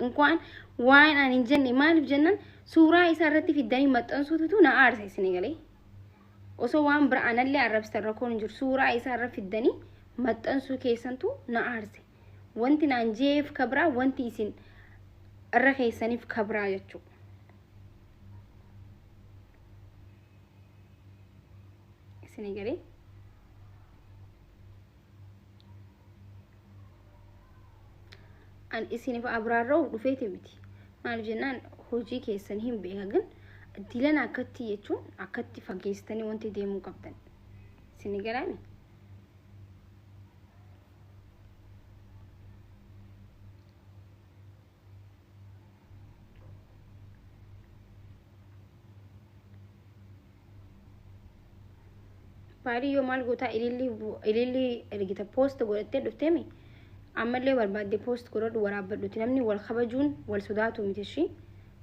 Inkwaan waan ani hin jenne maaliif jennaan suuraa isaa irratti fiddanii maxxansuutu na aarsa isin galee. Osoo waan bira anallee arrabsitan rakkoon hin jiru suuraa isaa irra fiddanii maxxansuu keessantu na aarse. Wanti naan jeef kabraa wanti isin irra keessaniif kabraa jechuudha. Isin galee. An isiniif abraarra'uuf dhufeeti miti. Maaliif jennaan hojii keessan hin beeka gin dilan akkatti jechuun akkatti fageessitanii wanti deemuu qabdan. Isin galaami? Baadiyyoo maal gootaa ilillii ilillii ergita poost godhattee dhufteemi ammallee barbaadde poost godhadhu waraabbadhuti namni wal kabajuun wal sodaatu miti ishii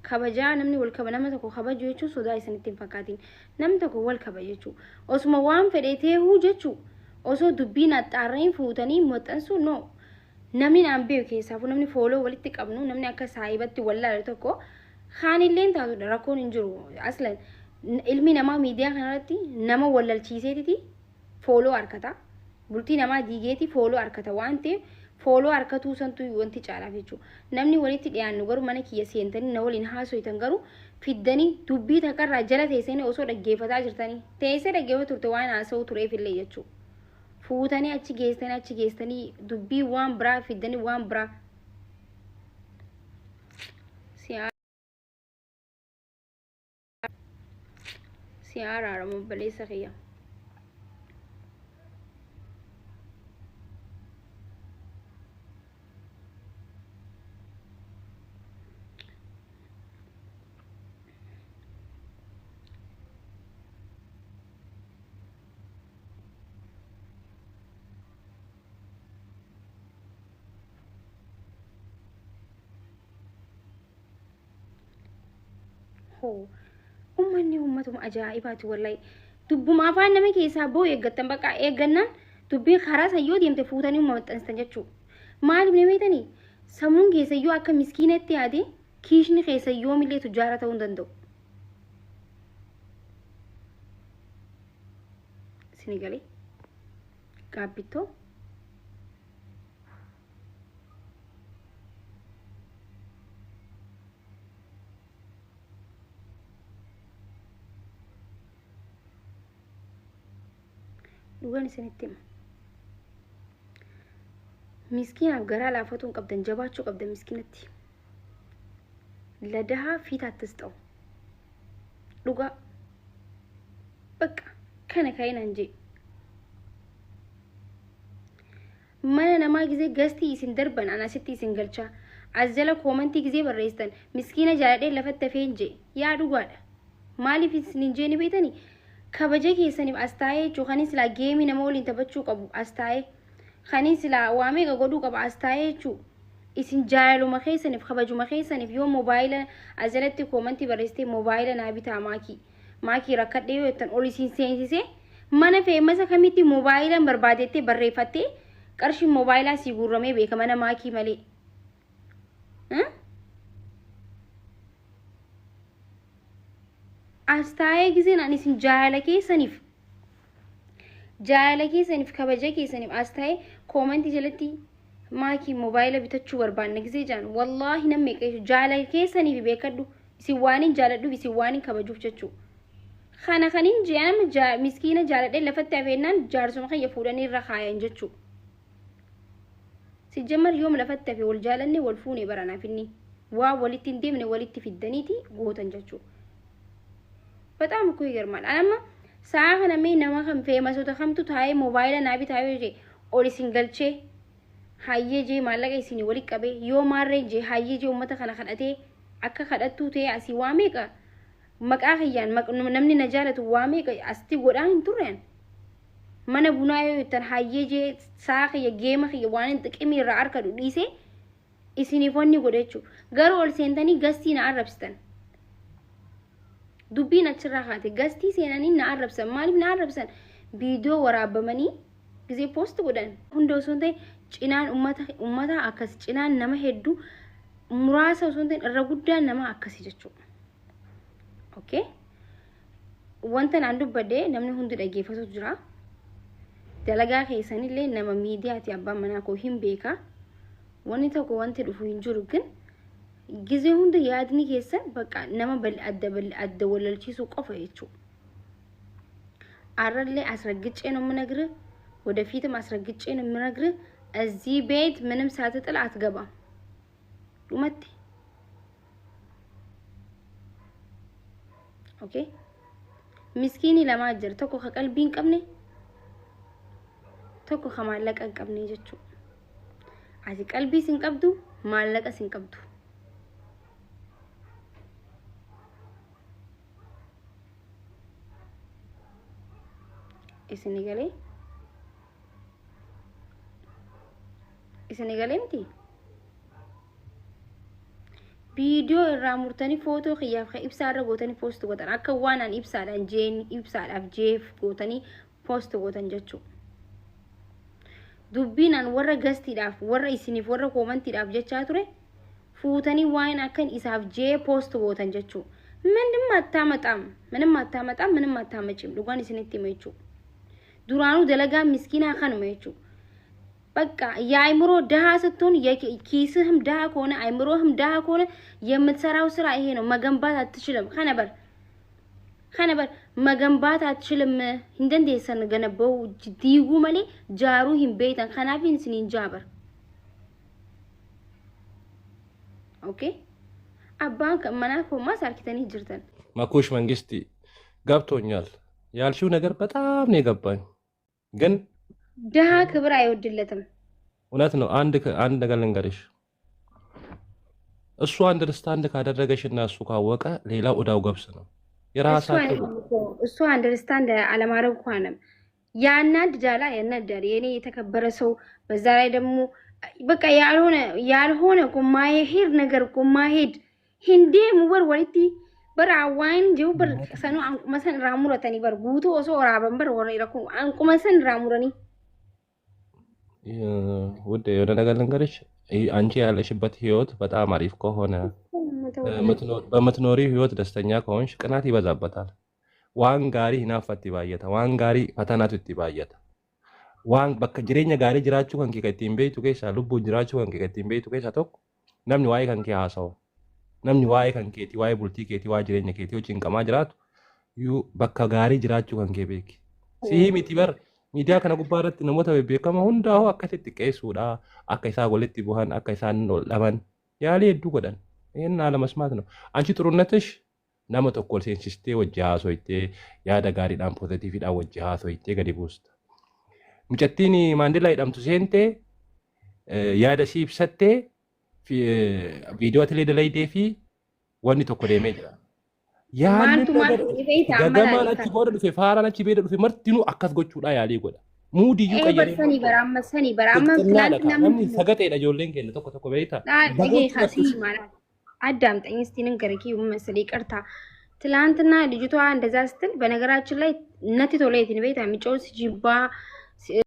kabajaa namni wal kaba nama tokko kabaju jechuun sodaa isinitti hin fakkaatin namni tokko wal kabaja jechuu osuma waan fedhe teehuu jechuu osoo dubbiin axxaarreen fuutanii maxxansuu no namni naan beeku keessaafuu namni fooloo walitti qabnu namni akka saahibatti wal laalu tokko kaanilleen taatudha rakkoon hin jiru aslan ilmi namaa miidiyaa kanarratti nama wallalchiiseetiti fooloo harkata bultii namaa diigeeti fooloo harkata waan ta'eef fooloo harkatuu santu wanti caalaaf jechuudha. Namni walitti dhiyaannu garuu mana kiyya seentanii na waliin haasoitan garuu fiddanii dubbii takkarraa jala teessanii osoo dhaggeeffataa jirtanii teessee dhaggeeffatu turte waan haasa'uu tureefillee jechuudha. Fuutanii achi geessanii achi geessanii dubbii waan biraa fiddanii waan biraa. Si araaramu obboleessa kiyya. Hoo ummanni ummatuma ajaa'ibaati wallahi. Dubbuma afaan nama keessaa ba'u eeggattan bakka eeggannaan dubbiin karaa san yoo deemte fuutanii umma maxxansitan jechuudha. Maaliif ni beektanii? Sammuun keessa yoo akka miskiinatti yaade kiishni keessa yoomillee tujjaara ta'uu hin danda'u. Isin galee gaabbittoo. Dhugaan isinitti hima. Miskiinaaf garaa laafatuu hin qabdan jabaachuu qabdan miskiinatti. Ladahaa fiitaattis ta'u. Dhugaa. Bakka kana ka'inaan jee. Mana namaa gizee gastii isin darban an asitti isin galchaa. As jala koomantii gizee barreessitan miskiina jaaladhee lafatti hafeen jee. Yaa dhugaadha. Maaliif isin hin jeeni beektanii? Kabaja keessaniif as taa'ee jechuu kanin silaa geemii nama waliin taphachuu qabu as taa'ee. Kanin silaa waa meeqa godhuu qaba as taa'ee jechuu. Isin jaalaluma keessaniif kabajuma keessaniif yoo moobaayila as jalatti koomantii barreessitee moobaayila naa bitaa maakii. Maakii rakkadhee yoo jettan ol isin seensisee mana feemasa kamitti moobaayilan barbaadettee barreeffattee qarshiin moobaayilaa sii guurramee beeka mana maakii malee. As taa'ee giseen ani isin jaalala keessaniif jaalala keessaniif kabaja keessaniif as taa'ee koomantii jalatti maakii moobaayila bitachuu barbaanna gisee jaan wallaahi nan meeqa jechuudha jaalala keessaniif beekadhu isin waanin jaaladhuuf isin waanin kabajuuf jechuu kana kanin je'ama miskiina jaaladhee lafatti hafeennaan jaarsuma kiyya fuudhanii irra kaayan jechuu sijjammar yoom lafatti hafe wal jaalanne wal fuune baranaaf inni waa walitti hin deemne walitti fiddaniiti gootan jechuu በጣም እኮ ይገርማል። አለማ sa'a kana mee nama kan feemasoota kamtu taa'ee moobaayila naa bitaa yoo jee ol isin galchee hayyee jee maallaqa isin wali qabee yoo maarree jee hayyee jee uummata kana kadhatee akka kadhattuu ta'ee asii waa meeqa maqaa kiyyaan namni na jaalatu waa meeqa asitti godhaa hin turreen mana bunaa yoo jettan hayyee jee sa'a kiyya geema kiyya waan hin xiqimii irraa harkadhu dhiisee isiniif wanni godhe jechuudha. Garuu ol seentanii gastii na arrabsitan. Dubbiin achirraa kaate gastii seenanii na arrabsan. Maaliif na arrabsan? Viidiyoo waraabamanii gisee poost godhan. Hunda osoo hin ta'in cinaan ummata ummata akkas cinaan nama hedduu Muraasa osoo hin ta'in irra guddaan namaa akkasii jechuudha. Okay? Wanta naan dubbadhe namni hundi dhaggeeffatu jira. Dalagaa keessanillee nama miidiyaati, abbaan manaa koo hin beeka. Wanni tokko wanti dhufu hin jiru, ግን gizee hunda yaadni keessan bakka nama adda adda walalchiisuu qofa jechuudha. አረሌ አስረግጬ ነው የምነግርህ፣ ወደፊትም አስረግጬ ነው የምነግርህ። እዚህ ቤት ምንም ሳትጥል አትገባም። Dhumatti. Okay, miskiinii lamaa jira, tokko ka qalbii hin qabne, tokko ka maallaqa hin qabne jechuudha. Ati qalbiis hin qabdu, maallaqas hin qabdu. Isinii galee? Isinii galee miti? Viidiyoo irraa murtanii footoo kiyyaaf kan ibsaa irra gootanii post gootan, akka waan an ibsaadhaan jeen ibsaadhaaf jeef gootanii post gootan jechuudha. Dubbiin an warra gastiidhaaf, warra isiniif, warra koomentiidhaaf jechaa ture fuutanii waan akkan isaaf jee post gootan jechuudha. ምንም አታመጣም፣ ምንም አታመጣም፣ ምንም አታመጪም። Dhugaan isinitti hima jechuudha. Duraanuu dalagaa miskiinaa kanuma jechuudha. በቃ የአይምሮ ድሃ ስትሆን፣ ኪስህም ድሃ ከሆነ፣ አይምሮህም ድሃ ከሆነ የምትሰራው ስራ ይሄ ነው። መገንባት አትችልም። Kana bar kana bar መገንባት አትችልም። Hin dandeessan ganabba'uu, diiguu malee jaaruu hin beektan. Kanaaf isiniin jaabar. Okay, abbaan manaa koomaas harkitanii jirtan. መኩሽ መንግስቲ ገብቶኛል። ያልሽው ነገር በጣም ነው የገባኝ። ግን ድሃ ክብር አይወድለትም። እውነት ነው። አንድ ነገር ልንገርሽ፣ እሱ understand ካደረገሽ እና እሱ ካወቀ ሌላው እዳው ገብስ ነው። እሱ የራሳቸው አይደለም እኮ፣ እሱ understand አለማድረግ እኮ አይደለም። ያናድዳላ፣ ያናድዳል። የኔ የተከበረ ሰው በዛ ላይ ደግሞ በቃ ያልሆነ ያልሆነ እኮ ማይሄድ ነገር እኮ ማሄድ hin deemu bar walitti bar waan jiru bar sanuu anquma san irraa muratanii bar guutuu osoo waraaban bar warra rakkoo anquma san irraa muranii. ውድ የሆነ ነገር ልንገርሽ፣ አንቺ ያለሽበት ህይወት በጣም አሪፍ ከሆነ፣ በምትኖሪው ህይወት ደስተኛ ከሆንሽ ቅናት ይበዛበታል። Waan gaarii hinaaffatti baay'ata. Waan gaarii fatanatu itti baay'ata. Waan bakka jireenya gaarii jiraachuu kan kee kan ittiin beektu keessaa, lubbuun jiraachuu kan kee kan ittiin beektu keessaa tokko namni waa'ee kan kee haasawu. Namni waa'ee kan keetii, waa'ee bultii keetii, waa'ee jireenya keetii wajjin qamaa jiraatu yuu bakka gaarii jiraachuu kan kee beeki. Sihii miti bar, miidiyaa kana gubbaa irratti namoota bebbeekamoo hundaa'uu akkasitti xiqqeessuudha. Akka isaan walitti bu'an, akka isaan ol dhaban yaalii hedduu godhan. ይህን አለመስማት ነው። አንቺ ጥሩነትሽ nama tokko ol seensistee wajji haasoytee, yaada gaariidhaan, positiveiidhaan wajji haasoytee gadi buusta. Mucattiin Maandeellaa jedhamtu seentee yaada ishii ibsattee viidiyoo atilee dalaydee fi wanni tokko deemee jira. Yaadni Maaltu maal ነገር beeyta amma gagamaan laali achi booda dhufe, faaraan achi booda dhufe martinuu akkas gochuudhaa yaalii godha. Muudiyyuu Ee qayyaree bar sanii bara amma sanii bara amma Xixiqqinnaadha ትላንትና kaa namni ምንድን ነው sagaxeedha, ijoolleen keenya tokko tokko beektaa. dhagee Dagootti kasii ማለት አዳምጠኝ እስቲ ንገረኝ መሰለኝ፣ ይቅርታ። ትላንትና ልጅቷ እንደዛ ስትል በነገራችን ላይ natti toleetiin beektaa micoon si jibbaa.